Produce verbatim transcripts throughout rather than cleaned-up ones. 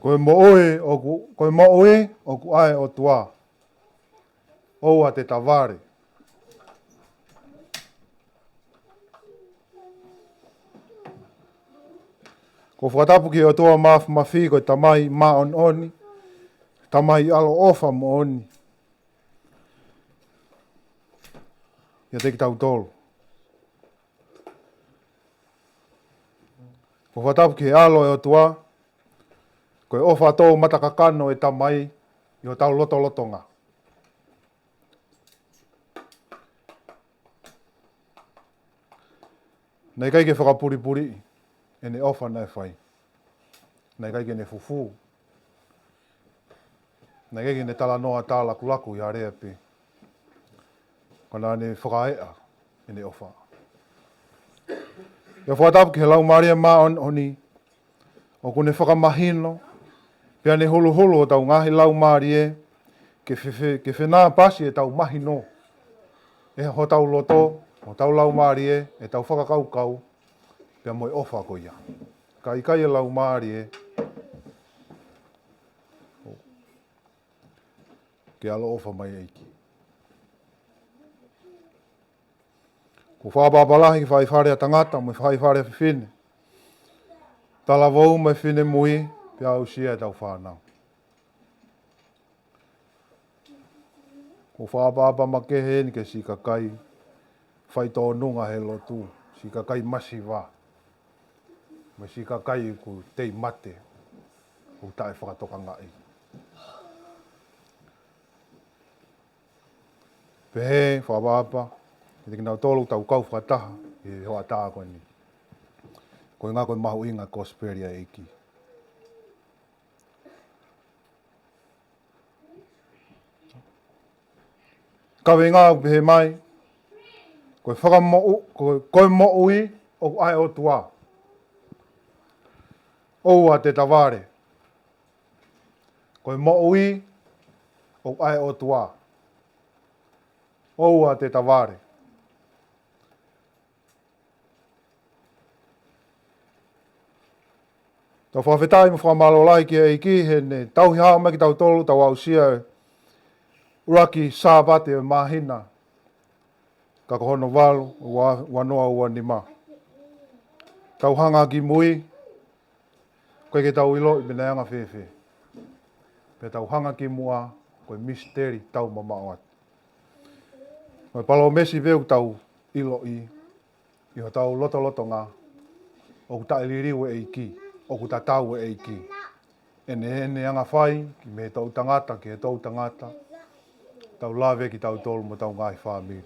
Ko e moʻui ʻoku, ko e moʻui ʻoku ʻa e ʻOtua. ʻOua te ta vale. ʻOku ou fakatapu ki he ʻOtua Mafimafi, ko e Tamai māʻoniʻoni, Tamai ʻaloʻofa moʻoni ʻiate kitautolu. ʻOku ou fakatapu ki he ʻAlo ʻo e ʻOtua, ko e ʻofa tō matakakano ʻo e Tamai ʻi hotau lotolotonga. Naʻe ʻikai ke fakapulipuliʻi ʻene ʻofa naʻe fai. Naʻe ʻikai ke ne fufū. Naʻe ʻikai ke ne talanoa tālakulaku ʻi ha lea pē. Ka naʻa ne fakaeʻa ʻene ʻofa. ʻOku ou fakatapu ki he Laumālie Māʻoniʻoni, ʻoku ne fakamahino, pea ne huluhulu hotau ngaahi laumālie, ke fe-, fe-, ke fenāpasi ʻetau mahino ʻe hotau loto, hotau laumālie, ʻetau fakakaukau, pea mo e ʻofa ko ia. Ka ʻikai e laumālie, ke ʻaloʻofa mai ʻEiki. ʻOku ou fakaʻapaʻapa lahi ki he faifale ʻa tangata, mo e faifale ʻa fefine. Talavou mo e finemui, pea aʻusia ʻetau fānau. ʻOku ou fakaʻapaʻapa makehe eni ki he siʻi kakai faitōnunga he lotu, siʻi kakai masiva, mo e siʻi kakai ʻoku tei mate, ʻoku taʻe fakatokangaʻi. Pehē, fakaʻapaʻapa, kiate kinautolu ʻoku tau kau fakataha ʻi he hoʻatā ko eni. Ko e ngaahi ko e mahuʻinga kosipeli ʻa e ʻEiki. Kaveinga ʻoku pehē mai, ko e fakamoʻu-, ko, ko e moʻui ʻoku ʻa e ʻOtua. ʻOua te ta vale. Ko e moʻui ʻoku ʻa e ʻOtua. ʻOua te ta vale. Tau fakafetaʻi mo fakamālō lahi ki he ʻEiki heʻene tauhi hao mai kitautolu, tau aʻusia e ʻuluaki Sāpate ʻo e māhina, ka ko hono valu, ua, ua noa ua nima. Tau hanga ki mui, ʻoku ʻikai ke tau ʻiloʻi pe naʻe anga fēfē. Pea tau hanga ki muʻa, ko e misiteli tau mamaʻo atu. Ko e palōmesi pē ʻoku tau ʻiloʻi, ʻi hotau lotolotonga, ʻoku taʻeliliu e ʻEiki, ʻoku tatau e ʻEiki. ʻEne, ʻene anga fai, ki he toʻutangata, ki he toʻutangata, tau lave kitautolu mo hotau ngaahi fāmili.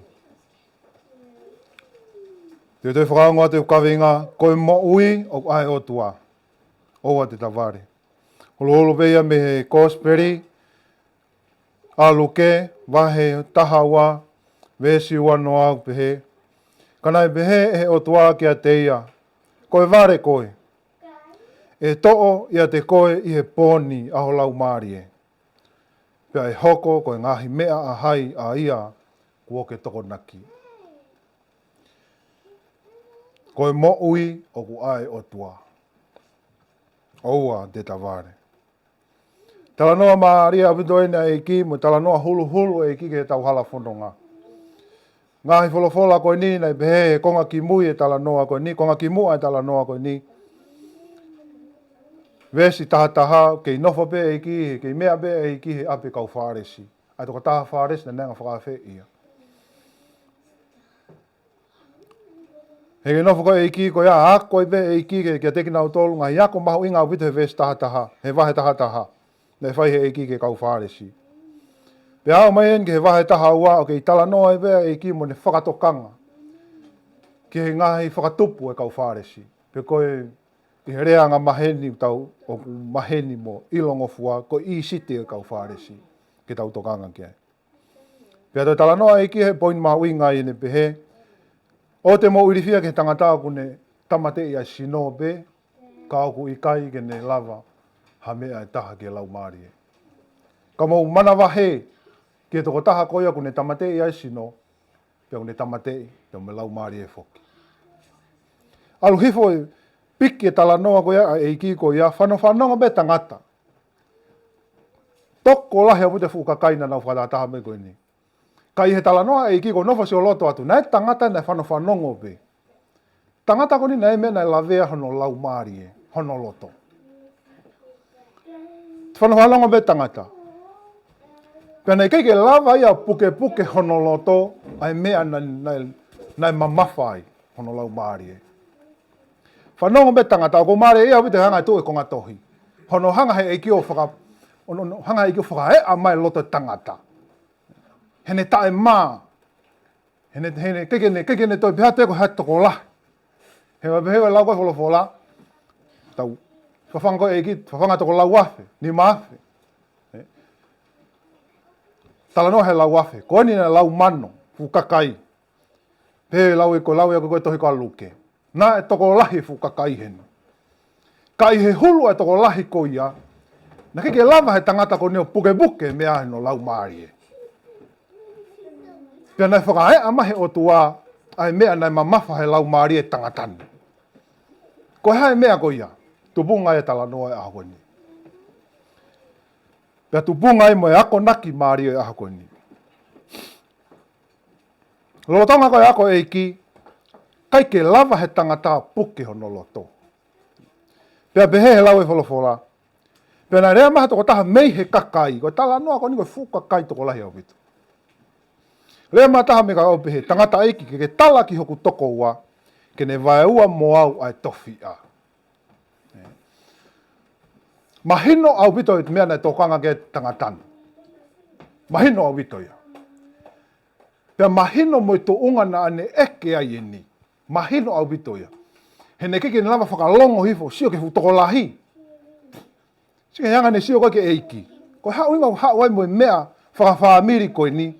Te u toe fakaongo atu e kaveinga, ko e moʻui ʻoku ʻa e ʻOtua. ʻOua te ta vale. Huluhulu pē ia mei he kosipeli ʻa Luke, vahe taha ua, veesi ua noa ʻoku pehē. Ka naʻe pehē ʻe he ʻOtua kiate ia, ko e vale koe. ʻE toʻo ʻiate koe ʻi he pō ni ʻa ho laumālie. Pea ʻe hoko ko e ngaahi meʻa ʻa hai ʻa ia kuo ke tokonaki. Ko e moʻui ʻoku ʻa e ʻOtua. ʻOua te ta vale. Talanoa mālie ʻaupito eni ʻa e ʻEiki, mo e talanoa huluhulu ʻa e ʻEiki ki heʻetau hala fononga. Ngaahi folofola ko eni, naʻe pehē he konga ki mui e talanoa ko eni, konga ki muʻa e talanoa ko eni. Veesi taha taha, kei nofo pē ʻEiki, kei meʻa pē ʻEiki he ʻapi kau Fālesi. ʻA e tokotaha Fālesi naʻe anga fakaafeʻi ia. He kei nofo ko e ʻEiki, ko ia ako ai pē ʻEiki ke, kiate kinautolu, ngaahi ako mahuʻinga ʻaupito he veesi taha taha, he vahe taha taha. Naʻe fai he ʻEiki ki he kau Fālesi. Pea aʻu mai eni ki he vahe taha ua ʻoku kei talanoa ai pē ʻEiki mo ʻene fakatokanga ki he ngaahi fakatupu e kau Fālesi. Pea ko e ʻi he lea anga maheni tau ʻoku maheni mo ʻilongofua ko e ʻīsite e kau Fālesi. Ke tau tokanga ki ai. Pea toe talanoa ʻEiki he poini mahuʻinga ʻi heʻene pehē, ʻoua te mou ilifia ki he tangata ʻoku ne tāmateʻi ʻa e sino pē, ka ʻoku ʻikai ke ne lava ha meʻa ʻe taha ki he laumālie. Ka mou manavahē ki he tokotaha ko ia ʻoku ne tāmateʻi ʻa e sino, pea ʻoku ne tāmateʻi, pea mo e laumālie foki. ʻAlu hifo e piki e talanoa ko ia ʻa e ʻEiki ko ia, fanofanongo pē tangata. Tokolahi ʻaupito e fuʻu kakai naʻa nau fakatahataha mai ko eni. Ka ʻi he talanoa ʻa e ʻEiki ko e nofo ʻo sio loto atu, naʻe tangata naʻe fanofanongo pē. Tangata ko eni naʻe meʻa naʻe lavea hono laumālie, hono loto. Fanofanongo pē tangata. Pea naʻe ʻikai ke lava ia ʻo pukepuke hono loto, ʻa e meʻa naʻe, naʻe, naʻe mamafa ai hono laumālie. Fanongo pē tangata, ʻoku mālie ia ʻaupito e hanga ʻe he konga tohi. Hono hanga ʻe he ʻEiki ʻo faka-, hono, hono hanga ʻe he ʻEiki ʻo fakaeʻa mai loto tangata. Heʻene taʻemā. Heʻene, heʻene, ʻikai ke ne, ʻikai ke ne toe pehē atu ko ha tokolahi. He ʻoku pehē ʻe he lau ko e folofola. Tau, fafanga ko e ʻEiki, fafanga toko lau afe, nima afe. ʻE. Talanoa he lau afe. Ko eni naʻe lau mano, fuʻu kakai. Pehē ʻe he lau ʻe ko e lau ʻe ko e tohi ko ē ʻa Luke. Naʻe tokolahi e fuʻu kakai heni. Ka ʻi he hulu ʻa e tokolahi ko ia, naʻe ʻikai ke lava he tangata ko eni ʻo pukepuke e meʻa hono laumālie. Pea naʻe fakaeʻa mai ʻe he ʻOtua ʻa e meʻa naʻe mamafa he laumālie ʻo e tangata ni. Ko e hā e meʻa ko ia? Tupunga e talanoa ʻo e ʻaho ko eni. Pea tupunga ai mo e akonaki mālie ʻo e ʻaho ko eni. Lolotonga ko e ako ʻa e ʻEiki, ʻikai ke lava he tangata ʻo puke hono loto. Pea pehē he lau ʻa e folofola. Pea naʻe lea mai ha tokotaha mei he kakai, ko e talanoa ko eni ko e fuʻu kakai tokolahi ʻaupito. Lea mai ha taha mei he kakai ʻo pehē, tangataʻeiki, ke ke tala ki hoku tokoua, ke ne vaeua mo au ʻa e tofiʻa. Mahino ʻaupito e meʻa naʻe tokanga ki ai e tangata ni. Mahino ʻaupito ia. Pea mahino mo e tuʻunga naʻa ne ʻeke ai eni. Mahino ʻaupito ia. He naʻe ʻikai ke ne lava fakalongo hifo, sio ki he fuʻu tokolahi. Sio ki he anga ʻene sio ko ē ki he ʻEiki. Ko e haʻu ia ʻo haʻu ai mo e meʻa fakafāmili ko eni,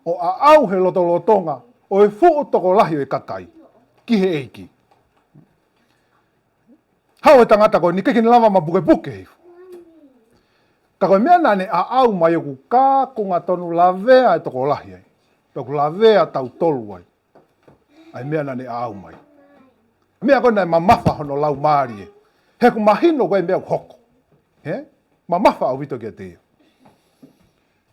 ʻo aʻau he lotolotonga ʻo e fuʻu tokolahi ʻo e kakai ki he ʻEiki. Haʻu e tangata ko eni ʻikai ke ne lava ʻo mapukepuke hifo. Ka ko e meʻa naʻa ne aʻau mai ʻoku kaunga tonu lavea e tokolahi ai. Pea ʻoku lavea tautolu ai. ʻA e meʻa naʻa ne aʻau mai. Meʻa ko ē naʻe mamafa hono laumālie. He ʻoku mahino ko e meʻa ʻoku hoko. He? Mamafa ʻaupito kiate ia.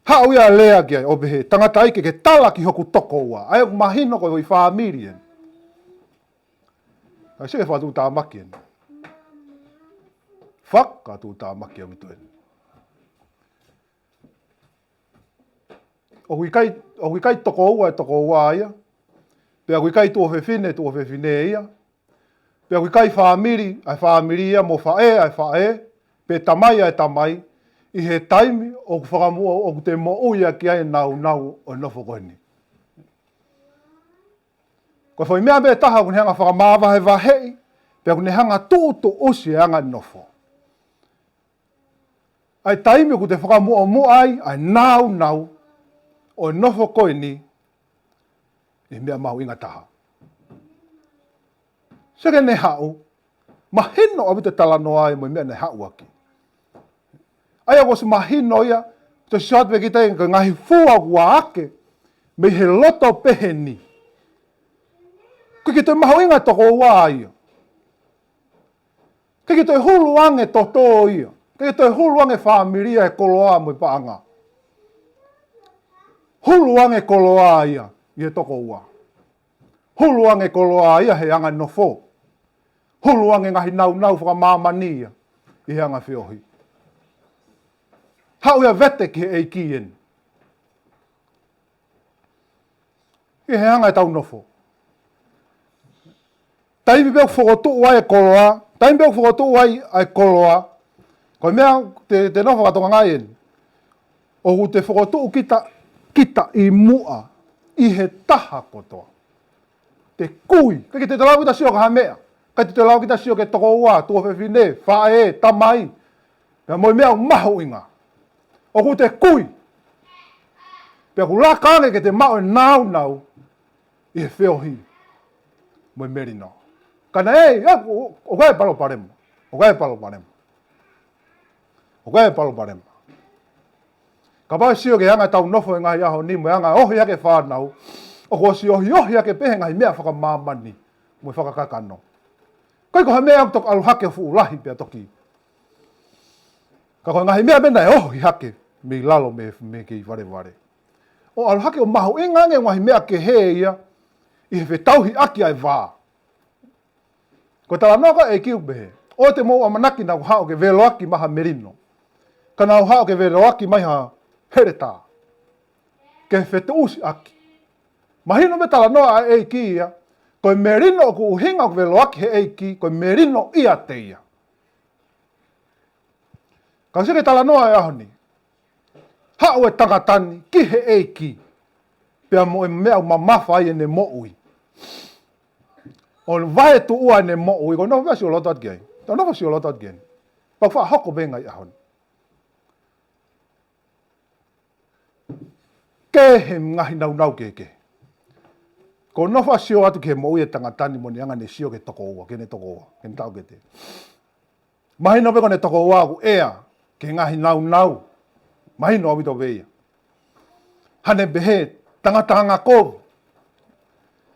Haʻu ia ʻo lea ki ai ʻo pehē, tangataʻeiki, ke ke tala ki hoku tokoua. ʻA ia ʻoku mahino ko e fāmili eni. ʻA ia sio ki he fakatuʻutāmaki eni. Fakatuʻutāmaki ʻaupito eni. ʻOku ʻikai, ʻoku ʻikai tokoua e tokoua ia. Pea ʻoku ʻikai tuofefine, tuofefine ia. Pea ʻoku ʻikai fāmili, ʻa e fāmili ia mo faʻē, ʻa e faʻē. Pe tamai, ʻa e tamai. ʻI he taimi ʻoku fakamuʻa, ʻoku te moʻui ʻaki ai e nāunau ʻo e nofo ko eni. Ko e foʻi meʻa pē taha ʻoku ne hanga fakamavahevaheʻi, pea ʻoku ne hanga tuʻutuʻusi e anga e nofo. ʻA e taimi ʻoku te fakamuʻomuʻa ai ʻa e nāunau ʻo e nofo ko eni, ʻi he meʻa mahuʻinga taha. Sio ki heʻene haʻu, mahino ʻaupito e talanoa ia mo e meʻa naʻe haʻu ʻaki. ʻA ia ʻoku ʻosi mahino ia, te sio atu pē kita ia ki he ngaahi fua ʻoku ʻohake mei he loto pehē ni. ʻOku ʻikai ke toe mahuʻinga e tokoua ia. ʻIkai ke toe hulu ange e toto ia. ʻIkai ke toe hulu ange e fāmili ia he koloa mo e paʻanga. Hulu ange e koloa ia ʻi he tokoua. Hulu ange e koloa ia he anga e nofo. Hulu ange e ngaahi nāunau fakamāmani ia ʻi he anga e feohi. Haʻu ia ʻo vete ki he ʻEiki eni. Ki he anga ʻetau nofo. Taimi pē ʻoku fokotuʻu ai e koloa, taimi pē ʻoku fokotuʻu ai ʻa e koloa, ko e meʻa te, te nofo fakatokangaʻi eni. ʻOku te fokotuʻu kita, kita ʻi muʻa, ʻi he taha kotoa. Te kui, ʻikai ke te toe lava kita ʻo sio ki ha meʻa, ʻikai te toe lava kita ʻo sio ki he tokoua, tuofefine, faʻē, tamai, pea mo e meʻa ʻoku mahuʻinga. ʻOku te kui. Pea ʻoku laka ange ke te maʻu e nāunau ʻi he feohi mo e melino. Ka naʻe, ʻa, ʻo, ʻoku ʻi ai e palopalema. ʻOku ʻi ai e palopalema. ʻOku ʻi ai e palopalema. Kapau ʻe sio ki he anga ʻetau nofo he ngaahi ʻaho ni, mo e anga e ohi hake e fānau, ʻoku ʻosi ohiohi hake pē he ngaahi meʻa fakamāmani mo e fakakakano. ʻIkai ko ha meʻa ʻoku toki ʻalu hake ʻo fuʻu lahi pea toki. Ka ko e ngaahi meʻa pē naʻe ohi hake mei lalo mei, mei he kei valevale. ʻO ʻalu hake ʻo mahuʻinga ange ngaahi meʻa kehe ia ʻi he fetauhiʻaki ʻa e vā. Ko e talanoa ko e ʻEiki ʻoku pehē, ʻoua te mou ʻamanaki naʻa ku haʻu ke velo ʻaki mai ha melino, ka naʻa ku haʻu ke velo ʻaki mai ha heletā, ke fetuʻusiʻaki. Mahino mei he talanoa ʻa e ʻEiki ia, ko e melino ʻoku ʻuhinga ʻoku velo ʻaki he ʻEiki, ko e melino ʻiate ia. Ka sio ki he talanoa ʻo e ʻaho ni. Haʻu e tangata ni ki he ʻEiki, pea mo e meʻa ʻoku mamafa ai ʻene moʻui. ʻO vaetuʻua ʻene moʻui, ko e nofo pē ʻo sio loto atu ki ai. Ko e nofo ʻo sio loto atu ki ai. Pea ʻoku faʻa hoko pē ngaahi ʻaho ni. Kehe e ngaahi naunau kehekehe. Ko e nofo ʻo sio atu ki he moʻui e tangata ni mo ʻene anga ʻene sio ki he tokoua, ki heʻene tokoua, ki heʻene taʻokete. Mahino pē ko ʻene tokoua ʻoku ʻea ki he ngaahi naunau. Mahino ʻaupito pē ia. Haʻane pehē, tangata anga kovi.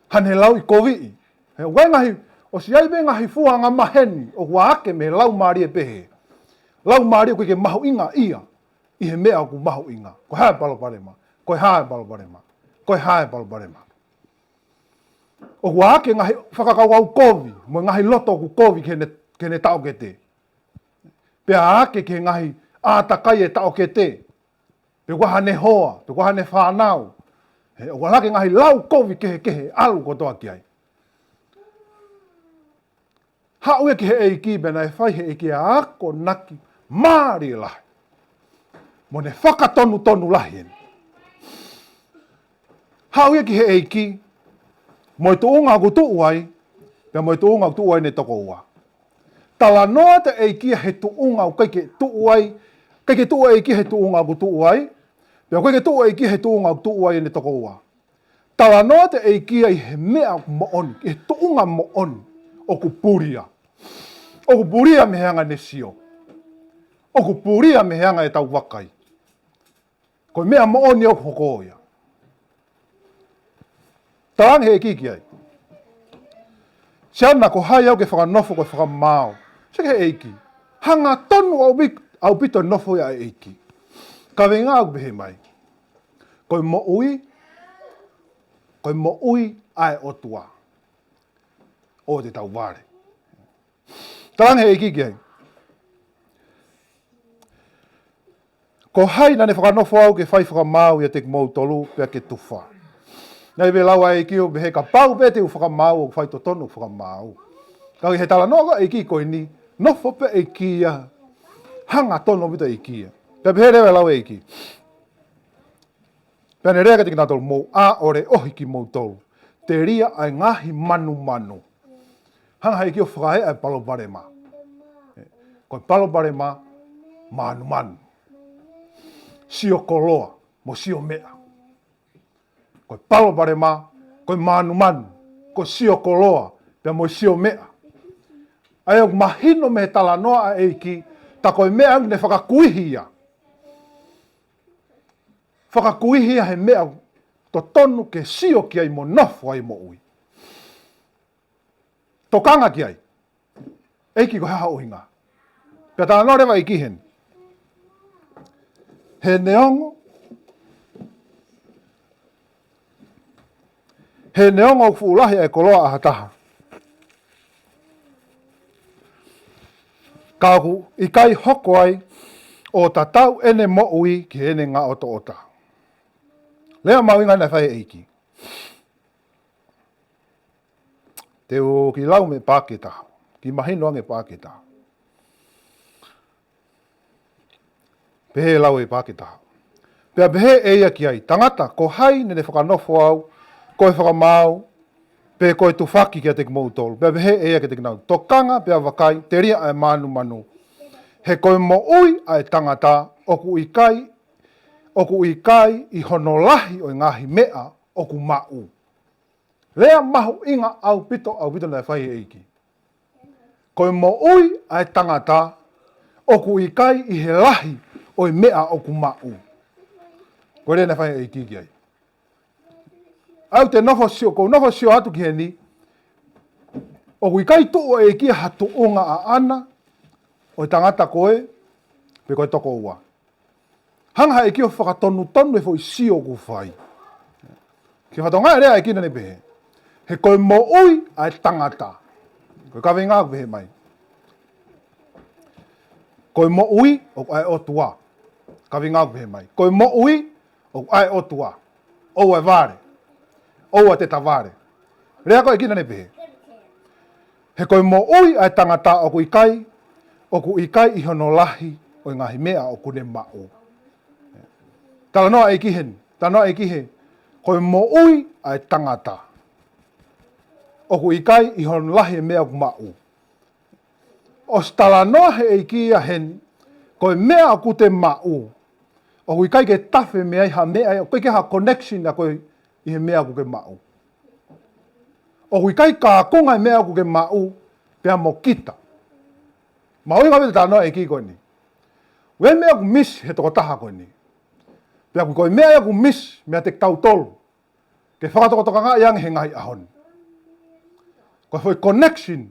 Haʻane lauʻikoviʻi. He ʻoku ʻi ai ngaahi, ʻosi ʻi ai pē ngaahi fua angamaheni ʻoku ʻā hake mei he laumālie pehē. Laumālie ʻoku ʻikai ke mahuʻinga ia ʻi he meʻa ʻoku mahuʻinga. Ko e hā e palopalema? Ko e hā e palopalema? Ko e hā e palopalema? ʻOku ʻā hake ngaahi fakakaukau kovi, mo e ngaahi loto ʻoku kovi ki heʻene, ki heʻene taʻokete. Pea ʻā hake ki he ngaahi ʻātakai e taʻokete. Pe ko haʻane hoa, pe ko haʻane fānau. He ʻoku ʻalu hake ngaahi lau kovi kehekehe ʻalu kotoa ki ai. Haʻu ia ki he ʻEiki pea naʻe fai he ʻEiki ʻa e akonaki mālie lahi. Mo ʻene fakatonutonu lahi eni. Haʻu ia ki he ʻEiki, mo e tuʻunga ʻoku tuʻu ai, pea mo e tuʻunga ʻoku tuʻu ai ʻene tokoua. Talanoa atu e ʻEiki he tuʻunga ʻoku ʻikai ke tuʻu ai, ʻikai ke tuʻu e ʻEiki he tuʻunga ʻoku tuʻu ai, pea ʻikai ke tuʻu e ʻEiki he tuʻunga ʻoku tuʻu ai ʻene tokoua. Talanoa atu e ʻEiki ʻi he meʻa moʻoni, he tuʻunga moʻoni, ʻoku pulia. ʻOku pulia mei he anga ʻene sio. ʻOku pulia mei he anga ʻetau vakai. Ko e meʻa moʻoni ʻoku hoko ia. Talaange he ʻEiki ki ai. Siana, ko hai au ke fakanofo ko e fakamaau? Sio ki he ʻEiki. Hangatonu ʻaupito, ʻaupito nofo ia ʻa e ʻEiki. Ka venga au pehē mai. Ko e moʻui, ko e moʻui ʻa e ʻOtua. ʻOua te tau vale. Talaange he ʻEiki ki ai. Ko hai naʻa ne fakanofo au ke fai fakamaau ʻiate kimoutolu pea ke tufa? Naʻe pehē lau ʻa e ʻEiki ʻo pehē kapau pē te u fakamaau ʻoku fai totonu fakamaau. Ka ʻi he talanoa ko e ʻEiki ko eni, nofo pē ʻEiki ia, hangatonu ʻaupito ʻEiki ia. Pea pehē leva ʻe lau ʻEiki. Pea ne lea kiate kinautolu, mou ʻā ʻo leʻohi kimoutolu. Telia ʻa e ngaahi manumanu. Hanga he ʻEiki ʻo fakaeʻa e palopalema. Ko e palopalema, manumanu. Sio koloa, mo sio meʻa. Ko e palopalema, ko e manumanu. Ko e sio koloa, pea mo sio meʻa. ʻA ia ʻoku mahino mei he talanoa ʻa e ʻEiki, tā ko e meʻa ʻoku ne fakakuihi ia. Fakakuihi ia he meʻa totonu ke sio ki ai mo nofo ai moʻui. Tokanga ki ai. ʻEiki ko e hā hoʻo ʻuhinga? Pea talanoa leva ʻEiki heni. He neongo, he neongo ʻoku fuʻu lahi ʻa e koloa ʻa ha taha. Ka ʻoku ʻikai hoko ai ʻo tatau ʻene moʻui ki heʻene ngaʻotoʻota. Lea mahuʻinga naʻe fai he ʻEiki. Te u kiʻi lau mei he paaki ʻe taha. Kiʻi mahino ange paaki ʻe taha. Pehē lau e paaki ʻe taha. Pea pehē ʻe ia ki ai, tangata, ko hai naʻa ne fakanofo au, ko e fakamaau, pe ko e tufaki kiate kimoutolu. Pea pehē ʻe ia kiate kinautolu, tokanga, pea vakai, telia ʻa e manumanu. He ko e moʻui ʻa e tangata, ʻoku ʻikai, ʻoku ʻikai ʻi hono lahi ʻo e ngaahi meʻa ʻoku maʻu. Lea mahuʻinga ʻaupito, ʻaupito naʻe fai he ʻEiki. Ko e moʻui ʻa e tangata, ʻoku ʻikai ʻi he lahi ʻo e meʻa ʻoku maʻu. Ko e lea naʻe fai he ʻEiki ki ai. ʻOua te nofo sio, ko e nofo sio atu ki heni, ʻoku ʻikai tuʻu e ʻEiki ha tuʻunga ʻaʻana, ʻo e tangata ko ē, pe ko e tokoua. Hanga ʻe he ʻEiki ʻo fakatonutonu e foʻi sio ʻoku fai. Ke fatonga e lea ʻa e ʻEiki naʻa ne pehē, he ko e moʻui ʻa e tangata. Ko e kaveinga ʻoku pehē mai, ko e moʻui ʻoku ʻa e ʻOtua. Kaveinga ʻoku pehē mai, ko e moʻui ʻoku ʻa e ʻOtua. ʻOua ʻe vale. ʻOua te tavale. Lea ko e ʻEiki naʻa ne pehē, he ko e moʻui ʻa e tangata ʻoku ʻikai, ʻoku ʻikai ʻi hono lahi ʻo e ngaahi meʻa ʻoku ne maʻu. Talanoa ʻEiki heni, talanoa ʻEiki he, ko e moʻui ʻa e tangata ʻoku ʻikai ʻi hono lahi e meʻa ʻoku maʻu. ʻOsi talanoa he ʻEiki ia heni, ko e meʻa ʻoku te maʻu, ʻoku ʻikai ke tafe mei ai ha meʻa, ʻoku ʻikai ke ha connection ʻa koe ʻi he meʻa ʻoku ke maʻu. ʻOku ʻikai kaunga e meʻa ʻoku ke maʻu pea mo kita. Mahuʻinga pē talanoa ʻEiki ko eni. ʻOku ʻi ai meʻa ʻoku miss he tokotaha ko eni. Pea ʻoku ʻi ai meʻa ʻoku miss meiate kitautolu. Ke fakatokotokangaʻi ange he ngaahi ʻaho ni. Ko e foʻi connection.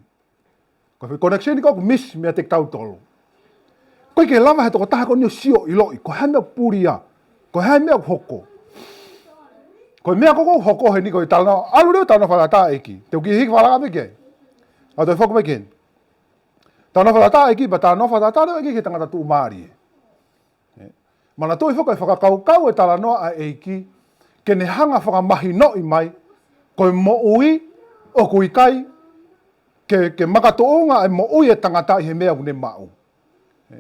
Ko e foʻi connection ko ʻoku miss meiate kitautolu. ʻOku ʻikai ke lava he tokotaha ko eni ʻo sio ʻiloʻi, ko e hā e meʻa ʻoku pulia, ko e hā e meʻa ʻoku hoko. Ko e meʻa ko ē ʻoku hoko heni ko e talanoa, ʻalu leva talanoa fakatātā ʻEiki. Te u kiʻi hiki fakalaka mai ki ai. ʻA, toe foki mai ki heni. Talanoa fakatātā ʻEiki, pea talanoa fakatātā leva ʻEiki ki he tangata tuʻumālie. ʻE. Manatuʻi foki e fakakaukau e talanoa ʻa e ʻEiki, ke ne hanga fakamahinoʻi mai, ko e moʻui ʻoku ʻikai ke, ke makatuʻunga e moʻui e tangata ʻi he meʻa ʻoku ne maʻu. ʻE.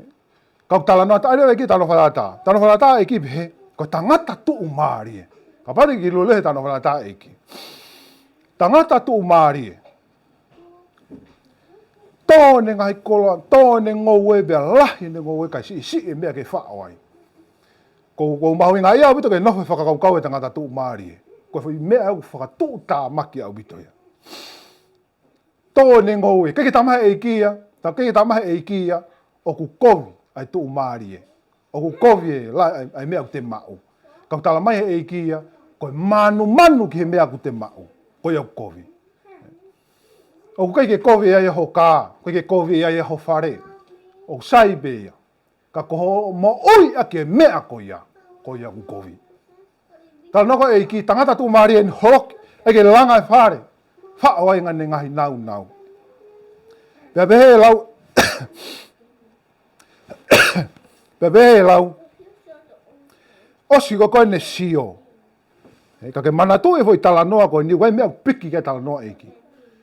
Kau talanoa tā leva ʻEiki talanoa fakatātā. Talanoa fakatātā ʻEiki pehē, ko e tangata tuʻumālie. Kapau te ke lele he talanoa fakatātā ʻEiki. Tangata tuʻumālie. Tō ʻene ngaahi koloa, tō ʻene ngoue pea lahi ʻene ngoue kae siʻisiʻi e meʻa ke faʻo ai. Ko, ko e mahuʻinga ia ʻaupito ke nofo e fakakaukau e tangata tuʻumālie. Ko e foʻi meʻa ʻoku fakatuʻutāmaki ʻaupito ia. Tō ʻene ngoue, ʻikai ke tala mai he ʻEiki ia, tā ʻikai ke tala mai he ʻEiki ia, ʻoku kovi ʻa e tuʻumālie. ʻOku kovi e la, ʻa e, ʻa e meʻa ʻoku te maʻu. Ka ʻoku tala mai he ʻEiki ia, ko e mānumanu ki he meʻa ʻoku te maʻu. Ko ia ʻoku kovi. ʻOku ʻikai ke kovi ʻe ia ho kā, ʻikai ke kovi ʻe ia ho fale. ʻOku sai pē ia. Ka ko hoʻo moʻui ʻaki e meʻa ko ia, ko ia ʻoku kovi. Talanoa ko e ʻEiki, tangata tuʻumālie ʻeni holoki, ʻai ke langa e fale. Faʻo ai ngā ne ngaahi naunau. Pea pehē lau, pea pehē lau, ʻosi ko ē ko ʻene sio. ʻE, ka ke manatuʻi e foʻi talanoa ko eni, ʻoku ʻi ai meʻa ʻoku piki ki he talanoa ʻEiki.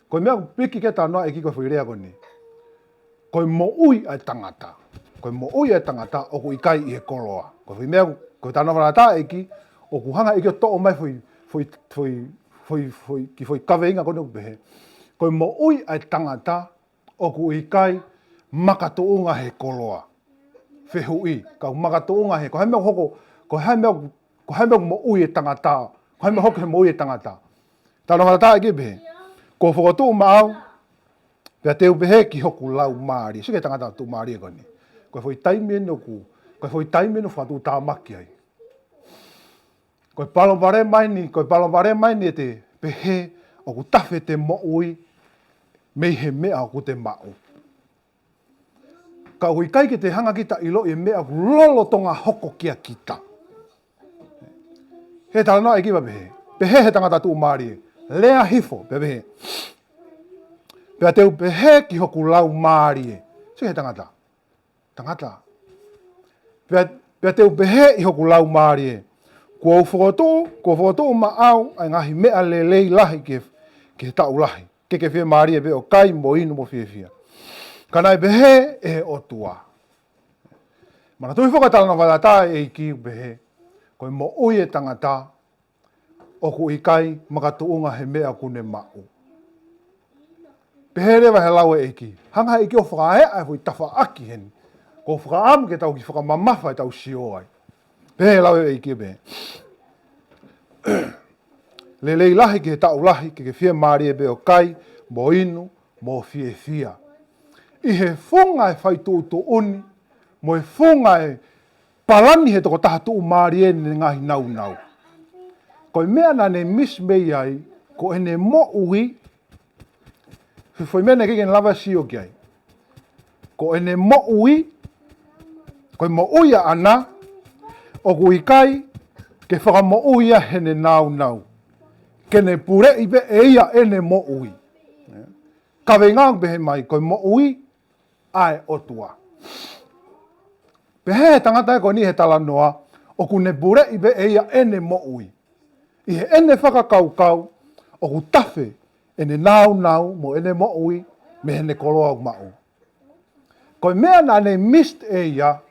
Ko e meʻa ʻoku piki ki he talanoa ʻEiki ko e foʻi lea ko eni. Ko e moʻui ʻa e tangata. Ko e moʻui ʻa e tangata ʻoku ʻikai ʻi he koloa. Ko e foʻi meʻa, ko e talanoa fakatātā ʻEiki, ʻoku hanga ʻEiki ʻo toʻo mai foʻi, foʻi, foʻi, foʻi, foʻi, kiʻi foʻi kaveinga ko eni ʻoku pehē. Ko e moʻui ʻa e tangata ʻoku ʻikai makatuʻunga he koloa. Fehuʻi, ka ʻoku makatuʻunga he, ko e hā e meʻa ʻoku hoko, ko e hā e meʻa ʻoku, ko e hā e meʻa ʻoku moʻui e tangata, ko e hā e meʻa ʻoku hoko he moʻui e tangata. Talanoa fakatātā ʻEiki pehē, kuo u fokotuʻu maʻau, pea te u pehē ki hoku laumālie. Sio ki he tangata tuʻumālie ko eni. Ko e foʻi taimi ʻeni ʻoku, ko e foʻi taimi ʻeni ʻoku fakatuʻutāmaki ai. Ko e palopalema ʻeni, ko e palopalema ʻeni ʻete pehē ʻoku tafe ʻete moʻui mei he meʻa ʻoku te maʻu. Ka ʻoku ʻikai ke te hanga kita ʻiloʻi e meʻa ʻoku lolotonga hoko kia kita. He talanoa ʻEiki pea pehē. Pehē he tangata tuʻumālie. Lea hifo, pea pehē. Pea te u pehē ki hoku laumālie. Sio he tangata. Tangata. Pea, pea te u pehē ʻi hoku laumālie. Kuo u fokotuʻu, kuo u fokotuʻu maʻau ʻa e ngaahi meʻa lelei lahi ki he, ki he taʻu lahi. Ke ke fiemālie pē ʻo kai mo inu mo fiefia. Ka naʻe pehē ʻe he ʻOtua. Manatuʻi foki e talanoa fakatātā ʻEiki pehē. Ko e moʻui e tangata ʻoku ʻikai makatuʻunga he meʻa ʻoku ne maʻu. Pehē leva he lau e ʻEiki. Hanga he ʻEiki ʻo fakaeʻa e foʻi tafaʻaki heni. Ko e fakaʻamu ke tau kiʻi fakamamafa ʻetau sio ai. Pehē lau e ʻEiki pehē. Lelei lahi ki he taʻu lahi, ke ke fiemālie pē ʻo kai, mo inu, mo fiefia. ʻI he funga e fai tuʻutuʻuni, mo e funga e palani he tokotaha tuʻumālie ʻene ngaahi naunau. Ko e meʻa naʻa ne miss mei ai, ko ʻene moʻui, foʻi meʻa naʻe ʻikai ke ne lava sio ki ai. Ko ʻene moʻui, ko e moʻui ʻaʻana, ʻOku ʻikai ke fakamoʻui ia heʻene nāunau, ke ne puleʻi pē ʻe ia ʻene moʻui. Kaveinga ʻoku pehē mai, ko e moʻui ʻa e ʻOtua. Pehē ʻe he tangata ko eni he talanoa, ʻoku ne puleʻi pē ʻe ia ʻene moʻui. ʻI heʻene fakakaukau, ʻoku tafe ʻene nāunau mo ʻene moʻui mei heʻene koloa ʻoku maʻu. Ko e meʻa naʻa ne miss ʻe ia,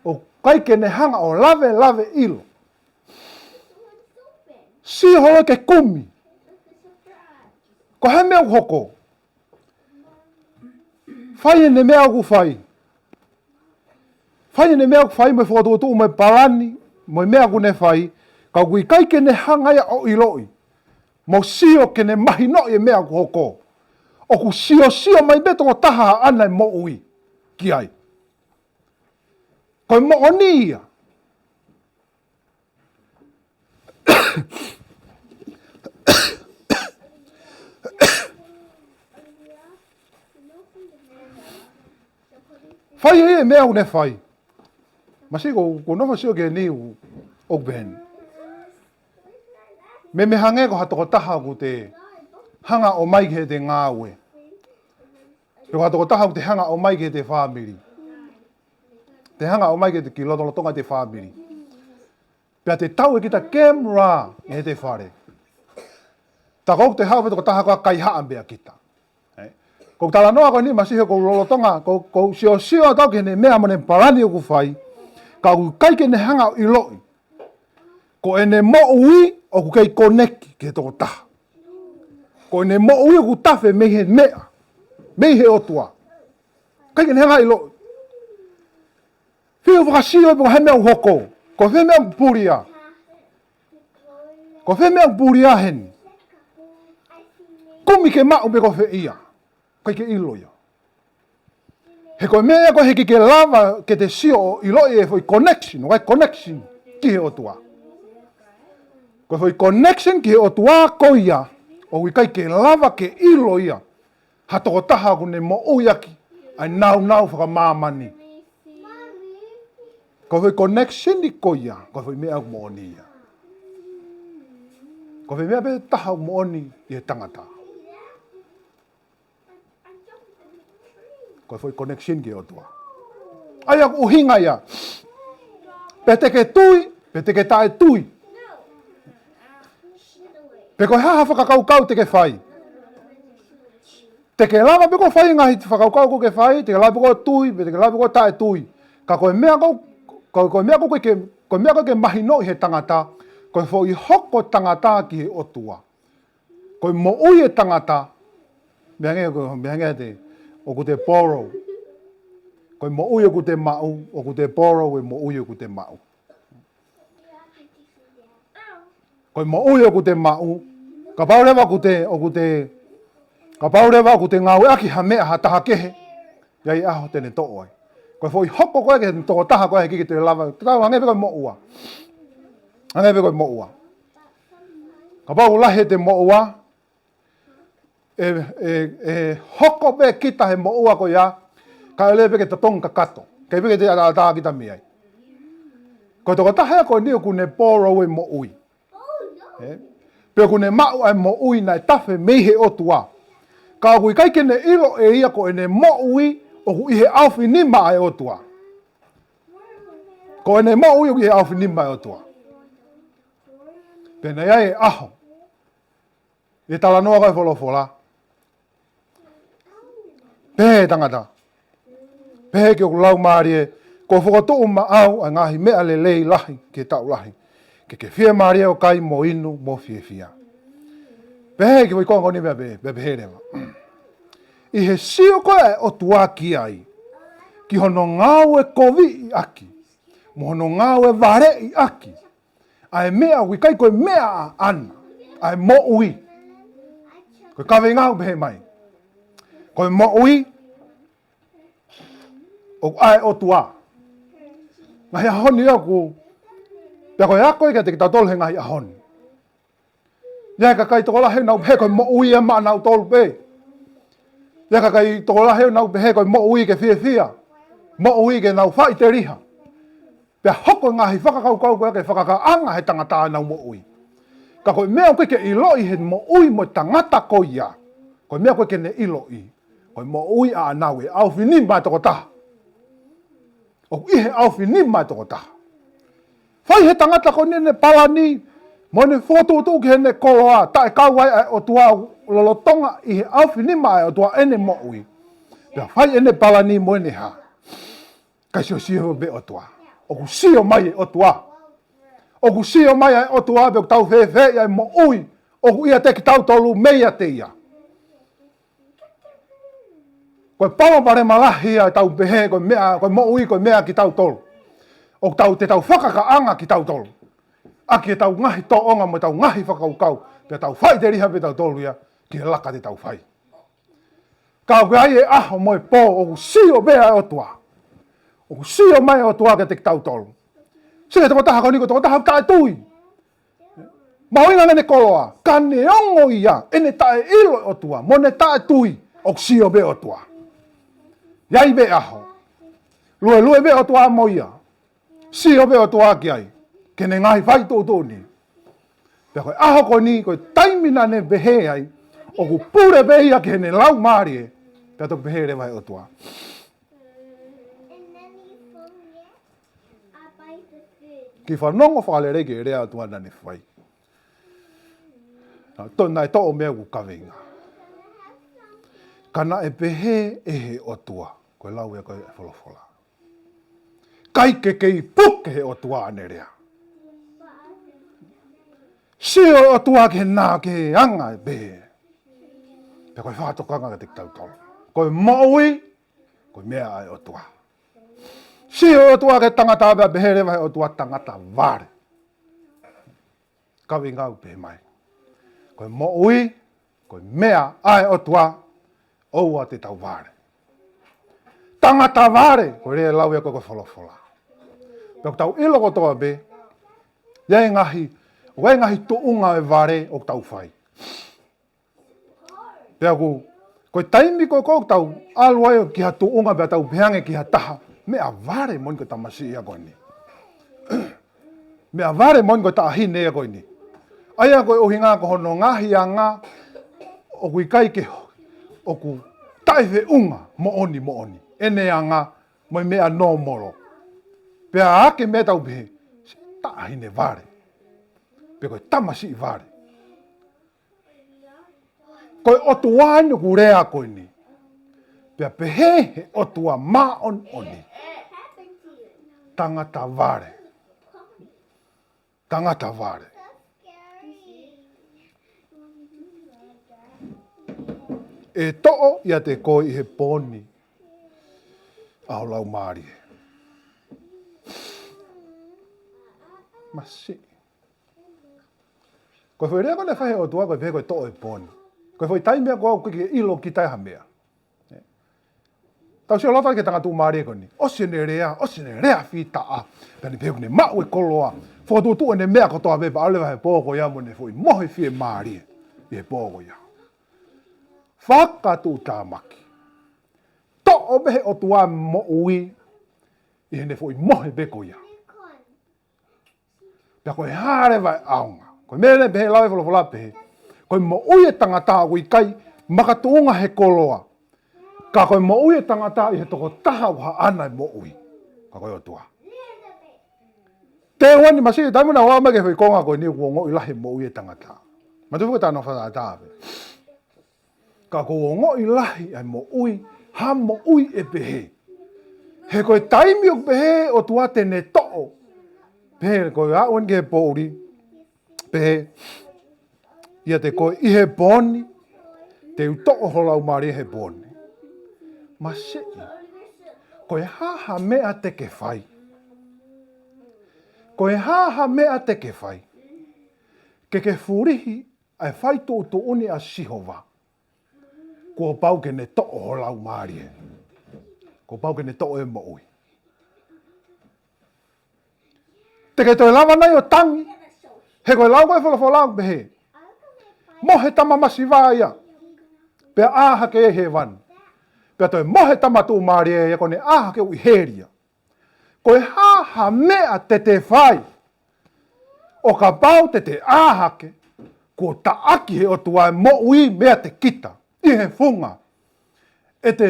ʻoku ʻikai ke ne hanga ʻo lavelave ʻilo. Sio holo ke kumi. Ko e hā e meʻa ʻoku hoko? Fai ʻene meʻa ʻoku fai. Fai ʻene meʻa ʻoku fai mo e fokotuʻutuʻu mo e palani, mo e meʻa ʻoku ne fai, ka ʻoku ʻikai ke ne hanga ia ʻo ʻiloʻi. Mo sio ke ne mahinoʻi e meʻa ʻoku hoko. ʻOku siosio mai pē tokotaha ʻaʻana e moʻui ki ai. Ko e moʻoni ia. Fai ʻe ia e meʻa ʻoku ne fai. Masiʻi ko, ko nofo sio ki heni ʻoku pehē ni. Meimei hangē ko ha tokotaha ʻoku te hanga ʻo ʻomai ki heʻete ngāue. Pe ko ha tokotaha ʻoku te hanga ʻo ʻomai ki heʻete fāmili. Te hanga ʻo ʻomai ki heʻete ki lotolotonga ʻete fāmili. Pea te tau ʻe kita camera ʻi heʻete fale. Tā ko ʻoku te haʻu pē tokotaha ko ē ʻo kaihaʻa pē ʻa kita. Ē? Ko e talanoa ko eni masiʻi he ʻoku lolotonga, ko, ko e siosio atu ki heʻene meʻa mo ʻene palani ʻoku fai, ka ʻoku ʻikai ke ne hanga ʻo ʻiloʻi. Ko ʻene moʻui ʻoku kei connect ki he tokotaha. Ko ʻene moʻui ʻoku tafe mei he meʻa, mei he ʻOtua. ʻIkai ke ne hanga ʻo ʻiloʻi. Fiu fakasio pe ko e hā e meʻa ʻoku hoko. Ko e hā e meʻa ʻoku pulia. Ko e hā e meʻa ʻoku pulia heni. Kumi ke maʻu pe ko fē ia. ʻIkai ke ʻilo ia. He ko e meʻa ia ko e ʻikai ke lava ke te sio ʻo ʻiloʻi e foʻi connection, ʻoku ʻi ai e connection ki he ʻOtua. Ko e foʻi connection ki he ʻOtua ko ia, ʻoku ʻikai ke lava ke ʻilo ia ha tokotaha ʻoku ne moʻui ʻaki ʻa e nāunau fakamāmani. Ko e foʻi connection ko ia, ko e foʻi meʻa ʻoku moʻoni ia. Ko e foʻi meʻa pē taha ʻoku moʻoni ʻi he tangata. Ko e foʻi connection ki he ʻOtua. ʻA ia ʻoku ʻuhinga ia. Pe te ke tui, pe te ke taʻetui. Pe ko e hā ha fakakaukau te ke fai. Te ke lava pē ko e fai ngaahi fakakaukau ko ē ke fai, te ke lava pē ko e tui, pe te ke lava pē ko e taʻetui. Ka ko e meʻa ko, ko, ko e meʻa ko ē ke, ko e meʻa ko ē ke mahinoʻi he tangata, ko e foʻi hoko tangata ki he ʻOtua. Ko e moʻui e tangata, meʻa hangē ko, meʻa hangē te, ʻoku te borrow. Ko e moʻui ʻoku te maʻu, ʻoku te borrow e moʻui ʻoku te maʻu. Ko e moʻui ʻoku te maʻu, kapau leva ʻoku te, ʻoku te, kapau leva ʻoku te ngāueʻaki ha meʻa ha taha kehe, ʻi ai e ʻaho te ne toʻo ai. Ko e foʻi hoko ko ē ki he tokotaha ko ē he ʻikai ke te lava, te tau hangē pē ko e moʻua. Hangē pē ko e moʻua. Kapau ʻoku lahi ʻete moʻua, ʻe, ʻe, ʻe hoko pē kita he moʻua ko ia, kae ʻoua pē ke ta tongi kakato. Kae pē ke te ʻataʻatā kita mei ai. Ko e tokotaha ia ko eni ʻoku ne borrow e moʻui. Ē? Pe ʻoku ne maʻu ʻa e moʻui naʻe tafe mei he ʻOtua. Ka ʻoku ʻikai ke ne ʻilo ʻe ia ko ʻene moʻui ʻoku ʻi he ʻaofinima ʻa e ʻOtua. Ko ʻene moʻui ʻoku ʻi he ʻaofinima ʻa e ʻOtua. Pea naʻe ʻi ai e ʻaho. ʻI he talanoa ko ē folofola. Pehē ʻe he tangata. Pehē ki hoku laumālie, kuo fokotuʻu maʻau ʻa e ngaahi meʻa lelei lahi ki he taʻu lahi. Ke ke fiemālie ʻo kai mo inu mo fiefia. Pehē ki he foʻi konga ko eni pea pehē, pea pehē leva. ʻI he sio ko ē ʻa e ʻOtua ki ai. Ki hono ngāue koviʻi ʻaki. Mo hono ngāue valeʻi ʻaki. ʻA e meʻa ʻoku ʻikai ko e meʻa ʻaʻana, ʻa e moʻui. Ko e kaveinga ʻoku pehē mai. Ko e moʻui, ʻoku ʻa e ʻOtua. Ngaahi ʻaho ni ʻoku, pea ko e ako ia kiate kitautolu he ngaahi ʻaho ni. ʻI ai e kakai tokolahi ʻoku nau pehē ko e moʻui ia maʻanautolu pē. ʻI ai e kakai tokolahi ʻoku nau pehē ko e moʻui ke fiefia. Moʻui ke nau faʻiteliha. Pea hoko e ngaahi fakakaukau ko ia ke fakakaʻanga he tangata ʻenau moʻui. Ka ko e meʻa ʻoku ʻikai ke ʻiloʻi he moʻui mo e tangata ko ia, ko e meʻa ʻoku ʻikai ke ne ʻiloʻi, ko e moʻui ʻaʻanau ʻi he ʻaofinima ʻa e tokotaha. ʻOku ʻi he ʻaofinima ʻa e tokotaha. Fai he tangata ko eni ʻene palani, mo ʻene fokotuʻutuʻu ki heʻene koloa, taʻe kau ai ʻa e ʻOtua, lolotonga ʻi he ʻaofinima ʻa e ʻOtua ʻene moʻui. Pea fai ʻene palani mo ʻene hā. Kae siosio pē ʻOtua. ʻOku sio mai e ʻOtua. ʻOku sio mai ʻa e ʻOtua pe ʻoku tau fēfē ʻi he moʻui ʻoku ʻiate kitautolu meiate ia. Ko e palopalema lahi ia ʻetau pehē, ko e meʻa, ko e moʻui, ko e meʻa kitautolu. ʻOku tau, te tau fakakaʻanga kitautolu ʻaki ʻetau ngaahi tōʻonga mo ʻetau ngaahi fakakaukau, pea tau faʻiteliha pē tautolu ia ki he laka te tau fai. Ka ʻoku ʻi ai e ʻaho mo e pō, ʻoku sio pē ʻa e ʻOtua. ʻOku sio mai e ʻOtua kiate kitautolu. Sio ki he tokotaha ko eni ko e tokotaha taʻetui. Mahuʻinga ʻene koloa, ka neongo ia, ʻene taʻeʻilo e ʻOtua, mo ʻene taʻetui, ʻoku sio pē ʻOtua. ʻI ai pē ʻaho. Luelue pē ʻOtua mo ia. Sio pē ʻOtua ki ai, ki heʻene ngaahi faituʻutuʻuni. Pea ko e ʻaho ko eni, ko e taimi naʻa ne pehē ai, ʻoku pule pē ia ki heʻene laumālie, pea toki pehē leva he ʻOtua. Kiʻi fanongo fakalelei ki he lea ʻa e ʻOtua naʻa ne fai. Naʻe to-, naʻe toʻo meʻa ʻoku kaveinga. Ka naʻe pehē ʻe he ʻOtua, ko e lau ia ko e folofola. ʻIkai ke kei puke he ʻOtua ʻene lea. Sio e ʻOtua ki he nā, ki he anga e pehē. Pea ko e fakatokanga kiate kitautolu. Ko e moʻui, ko e meʻa ʻa e ʻOtua. Sio e ʻOtua ki he tangata pea pehē leva he ʻOtua tangata vale. Kaveinga ʻoku pehē mai. Ko e moʻui, ko e meʻa ʻa e ʻOtua, ʻoua te tau vale. Tangata vale, ko e lea lau ia ko e folofola. Pea ʻoku tau ʻilo kotoa pē, ʻi ai e ngaahi, ʻoku ʻi ai e ngaahi tuʻunga e vale ʻoku tau fai. Pea ʻoku, ko e taimi ko ē ʻoku tau ʻalu ai ki ha tuʻunga pea tau pehē ange ki ha taha, meʻa vale moʻoni ko e tamasiʻi ia ko eni. Meʻa vale moʻoni ko e taʻahine ia ko eni. ʻA ia ko e ʻuhinga ko hono ngaahi anga ʻoku ʻikai ke ho-, ʻoku taʻefeʻunga moʻoni moʻoni. ʻEne anga mo e meʻa nōmolo. Pea ʻa e meʻa tau pehē, taʻahine vale. Pe ko e tamasiʻi vale. Ko e ʻOtua eni ʻoku lea ko eni. Pea pehē he ʻOtua māʻoniʻoni. Tangata vale. Tangata vale. ʻE toʻo ʻiate koe ʻi he pō ni ʻa ho laumālie. Masiʻi. Ko e foʻi lea ko ē naʻe fai he ʻOtua ko e pehē ko e toʻo e pō ni. Ko e foʻi taimi ia ko ē ʻoku ʻikai ke ʻilo kita ha meʻa. Tau sio loto ki he tangata tuʻumālie ko eni. ʻOsi ʻene lea, ʻosi ʻene lea fita. Pea ne pehē ʻoku ne maʻu e koloa. Fokotuʻutuʻu ʻene meʻa kotoa pē pea ʻalu leva he pō ko ia mo ʻene foʻi mohe fiemālie. ʻI he pō ko ia. Fakatuʻutāmaki. Toʻo pē he ʻOtua moʻui. ʻI heʻene foʻi mohe pē ko ia. Pea ko e hā leva e ʻaonga. Ko e meʻa naʻe pehē lau e folofola pehē. Ko e moʻui e tangata ʻoku ʻikai makatuʻunga he koloa. Ka ko e moʻui e tangata ʻi he tokotaha ʻoku haʻana e moʻui. Ka ko e ʻOtua. Teu eni masiʻi taimi naʻa ʻomai ke fai konga ko eni ʻoku ongoʻi lahi e moʻui e tangata. Matu fuka tano fata ata ave. Ka ʻoku ongoʻi lahi ʻa e moʻui, ha moʻui ʻe pehē. He ko e taimi ʻoku pehē ʻOtua te ne toʻo. Pehē ko e aʻu eni ki he poʻuli. Pehē ʻiate koe ʻi he pō ni, te u toʻo ho laumālie he pō ni. Masiʻi. Ko e hā ha meʻa te ke fai. Ko e hā ha meʻa te ke fai. Ke ke fulihi ʻa e fai tuʻutuʻuni ʻa Sihova. Kuo pau ke ne toʻo ho laumālie. Kuo pau ke ne toʻo e moʻui. Te ke toe lava nai ʻo tangi. He ko e lau ko e folofola ʻoku pehē. Mohe tama masiva ia. Pea ʻā hake ʻi hēvani. Pea toe mohe tama tuʻumālie ia ko ʻene ʻā hake ʻi heli ia. Ko e hā ha meʻa te te fai ʻo kapau te te ʻā hake kuo taʻaki he ʻOtua e moʻui meiate kita ʻi he funga ʻete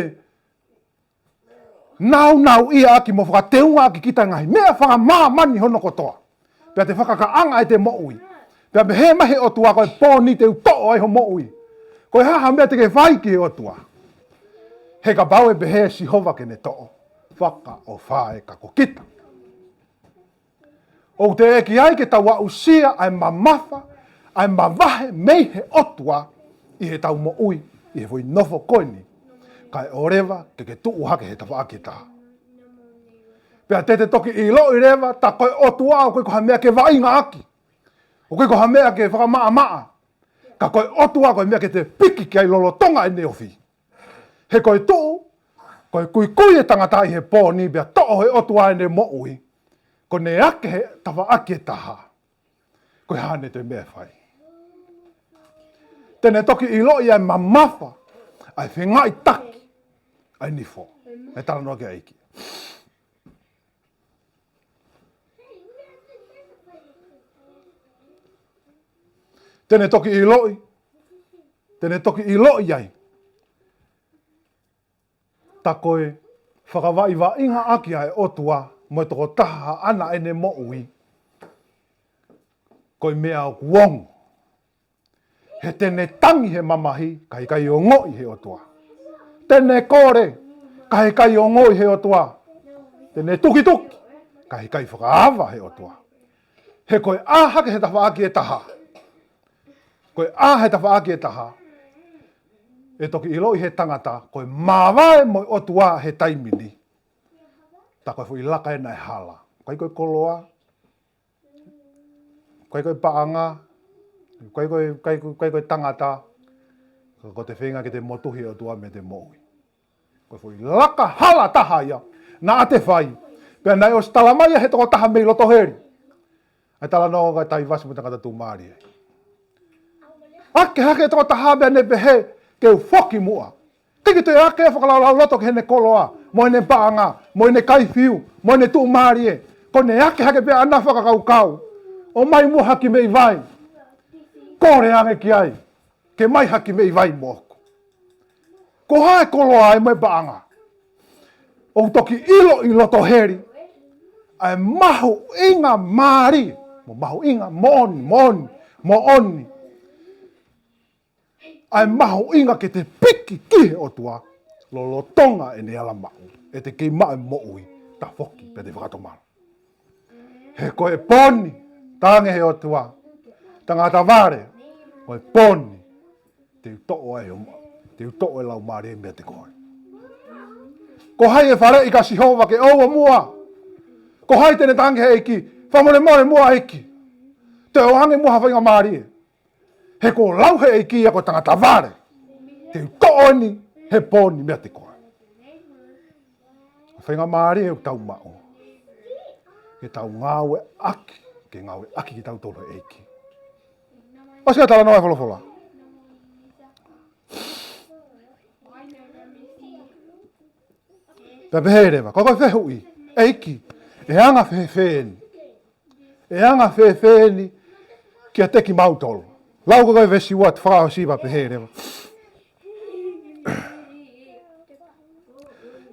naunauʻia ʻaki mo fakateunga ʻaki kita ngaahi meʻa fakamāmani hono kotoa. Pea te fakakaʻanga ʻete moʻui. Pea pehē mai he ʻOtua ko e pōni te u toʻo ai ho moʻui. Ko e hā ha meʻa te ke fai ki he ʻOtua? He kapau ʻe pehē ʻe Sihova ke ne toʻo, fakaʻofa ē ka ko kita. ʻOku teʻeki ai ke tau aʻusia ʻa e mamafa, ʻa e mavahe mei he ʻOtua ʻi heʻetau moʻui ʻi he foʻi nofo ko eni, kae ʻoua leva ke ke tuʻu hake he tafaʻaki ʻe taha. Pea te te toki ʻiloʻi leva, tā ko e ʻOtua ʻoku ʻikai ko ha meʻa ke vaʻinga ʻaki, ʻoku ʻikai ko ha meʻa ke fakamaʻamaʻa, ka ko e ʻOtua ko e meʻa ke te piki ki ai lolotonga ʻene ofi. He ko e tuʻu, ko e kuikui e tangata ʻi he pōni pea toʻo he ʻOtua ʻene moʻui, ko ʻene ake he tafaʻaki ʻe taha, ko e hā ʻene toe meʻa ʻe fai? Te ne toki ʻiloʻi ʻa e mamafa, ʻa e fengaiʻitaki ʻa e nifo. ʻE talanoa ki ai e ʻEiki. Te ne toki ʻiloʻi, te ne toki ʻiloʻi ai, tā ko e fakavaʻivaʻinga ʻaki ʻa e ʻOtua mo e tokotaha ʻaʻana ʻene moʻui, ko e meʻa ʻoku ongo. He te ne tangi he mamahi, ka ʻikai ongoʻi he ʻOtua. Te ne kole, ka ʻikai ongoʻi he ʻOtua. Te ne tukituki, ka ʻikai fakaava he ʻOtua. He ko e ʻā hake he tafaʻaki ʻe taha, ko e ʻā he tafaʻaki ʻe taha, ʻe toki ʻiloʻi he tangata ko e māvae mo e ʻOtua he taimi ni, tā ko e foʻi laka ē naʻe hala. ʻIkai ko e koloa, ʻikai ko e paʻanga, ʻikai ko e, ʻikai ko e, ʻikai ko e tangata, ka ko ʻete feinga ke te motuhi e ʻOtua meiate moʻui. Ko e foʻi laka hala taha ia naʻa te fai. Pea naʻe ʻosi talamai ia he tokotaha mei loto heli, ʻa e talanoa ʻo Taivasi mo e tangata tuʻumālie. ʻAke hake e tokotaha pea ne pehē, te u foki muʻa. ʻIkai ke toe ʻaʻake ʻa e fakalaulauloto ki heʻene koloa, mo ʻene paʻanga, mo ʻene kai fiu, mo ʻene tuʻumālie. Ko ʻene ʻake hake pē ʻana fakakaukau, ʻomai muʻa ha kiʻi meʻi vai. Kole ange ki ai ke ʻomai ha kiʻi meʻi vai moʻoku. Ko e hā e koloa ē mo e paʻanga? ʻOku toki ʻilo ʻi loto heli ʻa e mahuʻinga mālie, mo mahuʻinga moʻoni, moʻoni, moʻoni, ʻa e mahuʻinga ke te piki ki he ʻOtua lolotonga ʻene ala maʻu, ʻete kei maʻu e moʻui, tafoki pea te fakatomala. He ko e pōni, talaange he ʻOtua, tangata vale, ko e pōni te u toʻo ai ho ma-, te u toʻo e laumālie meiate koe. Ko hai ʻe faleʻi kia Sihova ke ʻoua muʻa? Ko hai te ne talaange ki he ʻEiki, fakamolemole muʻa ʻEiki, toe ʻoange muʻa ha faingamālie? He kuo lau he ʻEiki ia ko e tangata vale, te u toʻo eni he pōni meiate koe. Faingamālie ʻoku tau maʻu ke tau ngāueʻaki, ke ngāueʻaki kitautolu he ʻEiki. ʻOsi ka talanoa e folofola. Pea pehē leva, ko e fehuʻi, ʻEiki, ʻe anga fēfē eni? ʻE anga fēfē eni kiate kimautolu? Lau ko e veesi ua fakaʻosi pea pehē leva.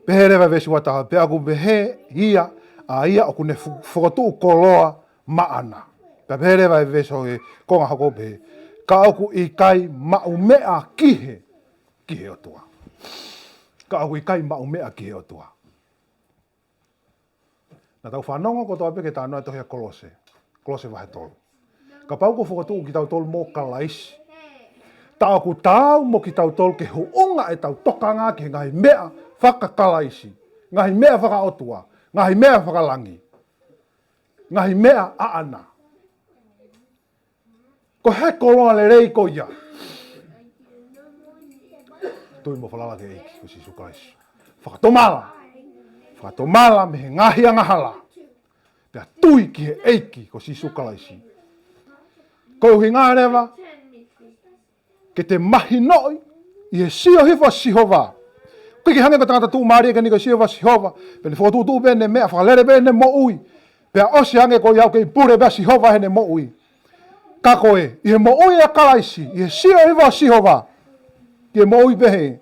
Pehē leva veesi ua taha, pea ʻoku pehē ia ʻa ia ʻoku ne fu-, fokotuʻu koloa maʻana. Pea pehē leva e veesi ʻo e konga hoko pehē, ka ʻoku ʻikai maʻu meʻa ki he, ki he ʻOtua. Ka ʻoku ʻikai maʻu meʻa ki he ʻOtua. Naʻa tau fanongo kotoa pē ki he talanoa e tohi ʻa Kolose. Kolose vahe tolu. Kapau kuo fokotuʻu kitautolu mo Kalaisi, tā ʻoku taau mo kitautolu ke huʻunga ʻetau tokanga ki he ngaahi meʻa faka-Kalaisi, ngaahi meʻa fakaʻotua, ngaahi meʻa fakalangi, ngaahi meʻa ʻaʻana. Ko e hā e koloa lelei ko ia? Tui mo falala ki he ʻEiki ko Sīsū Kalaisi. Fakatomala. Fakatomala mei he ngaahi angahala, pea tui ki he ʻEiki ko Sīsū Kalaisi. Ko e ʻuhinga leva ke te mahinoʻi ʻi he sio hifo ʻa Sihova, ʻIkai ke hangē ko e tangata tuʻumālie ko eni, ko e sio ʻa Sihova, pea ne fokotuʻutuʻu pē ʻene meʻa, fakalele pē ʻene moʻui, pea ʻosi ange ko ia ʻoku kei pule pē ʻa Sihova heʻene moʻui. Ka ko e, ʻi he moʻui ʻa Kalaisi, ʻi he sio ʻa Sihova ki he moʻui pehē,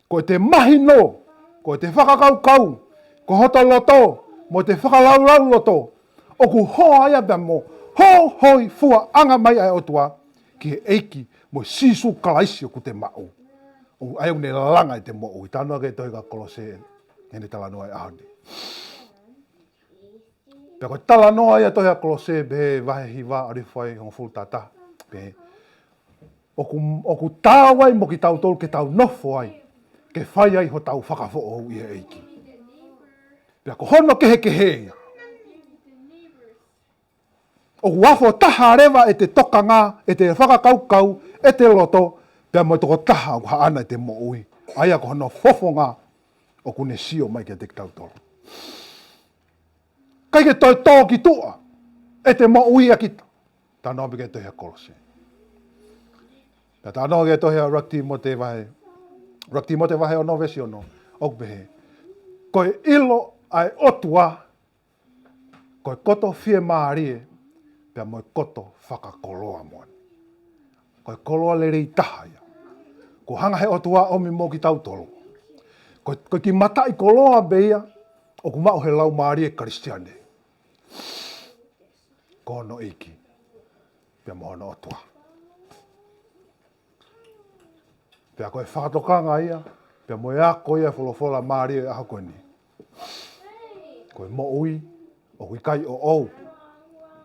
ko ʻete mahino, ko ʻete fakakaukau, ko hoto loto, mo ʻete fakalaulauloto, ʻoku hoa ia pea mo e hōifuaʻanga mai ʻa e ʻOtua ki he ʻEiki mo Sīsū Kalaisi ʻoku te maʻu. ʻOku ʻa ia ʻoku ne lalanga ʻete moʻui. Talanoa ki he tohi ʻa Kolose, heʻene talanoa ʻi he ʻaho ni. Pea ko e talanoa ia tohi ʻa Kolose pē vahe hiva ʻalu hifo ai hongofulu taha. Pea ʻoku, ʻoku taau ai mo kitautolu ke tau nofo ai, ke fai ai hotau fakafoʻou ʻi he ʻEiki. Pea ko hono kehekehe ia, ʻoku afo taha leva ʻete tokanga, ʻete fakakaukau, ʻete loto, pea mo e tokotaha ʻoku haʻana ʻete moʻui. ʻA ia ko hono fofonga ʻoku ne sio mai kiate kitautolu. ʻIkai ke toe tō ki tuʻa ʻete moʻui ʻa kita. Talanoa pē ki he tohi ʻa Kolose. Pea talanoa ki he tohi ʻa ʻuluaki Tīmote vahe, ʻuluaki Tīmote vahe ono veesi ono, ʻoku pehē, ko e ʻilo ʻa e ʻOtua ko e koto fiemālie, pea mo e koto fakakoloa moʻoni. Ko e koloa lelei taha ia. Kuo hanga he ʻOtua ʻo ʻomi mo kitautolu. Ko, ko e kiʻi mataʻikoloa pē ia ʻoku maʻu he laumālie Kalisitiane. Ko hono ʻEiki pea mo hono ʻOtua. Pea ko e fakatokanga ia, pea mo e ako ia folofola mālie ʻaho ko eni. Ko e moʻui ʻoku ʻikai ʻoʻou,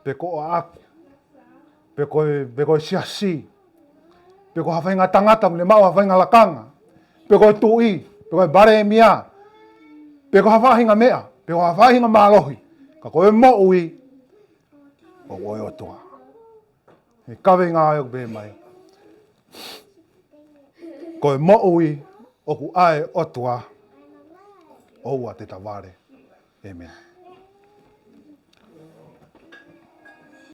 pe ko ʻaʻaku, pe ko e, pe ko e siasi, pe ko ha faʻahinga tangata ʻoku ne maʻu ha faʻahinga lakanga, pe ko e tuʻi, pe ko e palēmia, pe ko ha faʻahinga meʻa, pe ko ha faʻahinga mālohi. Ka ko e moʻui ʻoku ʻo e ʻOtua. He kaveinga ʻoku pehē mai, ko e moʻui ʻoku ʻa e ʻOtua, ʻoua te ta vale. ʻĒmeni.